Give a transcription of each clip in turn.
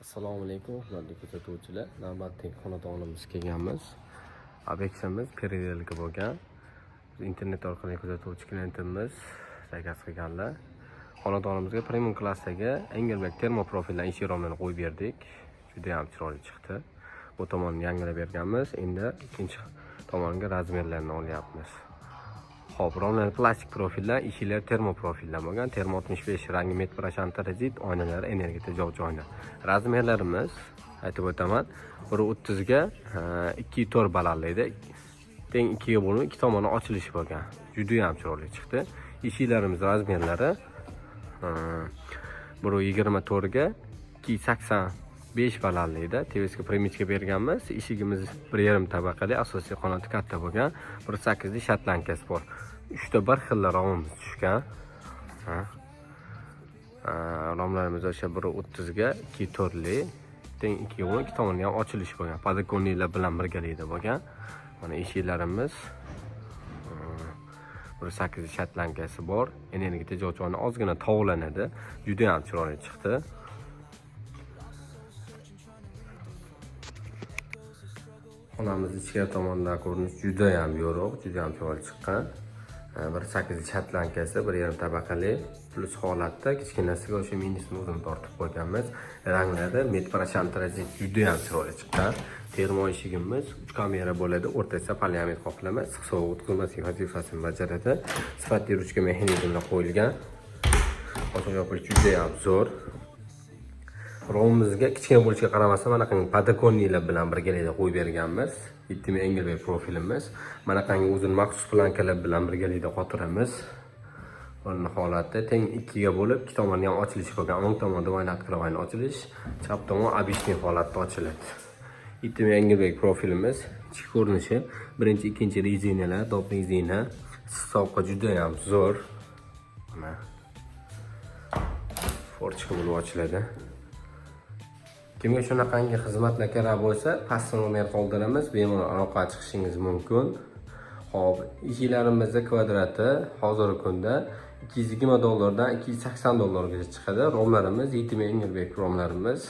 Assalomu alaykum, hurmatli kuzatuvchilar. Navbatdagi xonadonimizga kelganmiz. Obyektimiz переделка bo'lgan. Biz internet orqali kuzatuvchi klientimiz zakaz qilganlar. Xonadonimizga premium klassdagi Engelberg termoprofildan eshik romlarini qo'yib berdik. Juda ham chiroyli chiqdi. Bu tomonni yangilab berganmiz. Endi ikkinchi tomonga razmerlarni olyapmiz. Xo'p, romlar plastik profillar, eshiklar termoprofildan bo'lgan. Termo 65 rangi медь antrasit, oynalar energiya tejovchi oyna. Razmerlarimiz aytib o'taman. 1.30 ga 2.4 balandlikda. Teng 2 ga bo'linib, ikki tomoni ochilishi bo'lgan. Juda ham chiroyli chiqdi. Eshiklarimiz razmerlari 1.24 ga 2.85 balandlikda TVSga примычка berganmiz. Eshigimiz 1,5 tabaqali, asosiy qanoti katta bo'lgan. 1.8 lik шотландка si bor. Uchta bir xil romimiz tushgan. Ha. Romlarimiz o'sha 1.30 ga 2.4 lik teng 2 ga bo'lib, ikki tomoni ham ochilishi bo'lgan. Подоконник lar bilan birgalikda bo'lgan. Mana eshiklarimiz 1.8 lik шотландка si bor. Energiya tejovchi oyna ozgina tovlanadi. Juda ham chiroyli chiqdi. Xonamiz ichkari tomondan ko'rinish juda ham yorug', juda ham chiroyli chiqqan. 1.8 шотландка si, 1,5 tabaqali plus holatda kichkinasiga o'sha minisini o'zini tortib qo'yganmiz. Ranglari медь antrasit, juda ham chiroyli chiqqan. Termo eshigimiz 3 kamera bo'ladi, o'rtasida poliamid qoplama, issiq sovuq o'tkazmaslik vazifasini bajaradi. Sifatli ruchka mexanizmlar qo'yilgan. Ochiq yopilish juda ham zo'r. Romimizga kichkina bo'lishiga qaramasdan mana qanday подоконник lar bilan birgalikda qo'yib berganmiz. Yettimi Engelberg profilimiz. Mana qanday o'zini maxsus plankalar bilan birgalikda qotiramiz. Buning holatda teng ikkiga bo'lib, ikki tomoni ham ochilishi bo'lgan. O'ng tomonda двойной открывание ochilish, chap tomon обычный holatda ochiladi. Yettimi Engelberg profilimiz ichki ko'rinishi, birinchi, ikkinchi rezinalar, доп rezina, soqqa juda ham zo'r. Mana форточка bo'lib ochiladi. Kimga shunaqangi xizmatlar kerak bo'lsa, pastda nomer qoldiramiz, bemalol aloqaga chiqishingiz mumkin. Xo'p, eshiklarimizni kvadrati hozirgi kunda 220 dollardan 280 dollargacha chiqadi. Romlarimiz Yetimi Engelberg romlarimiz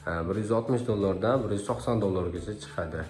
160 dollardan 190 dollargacha chiqadi.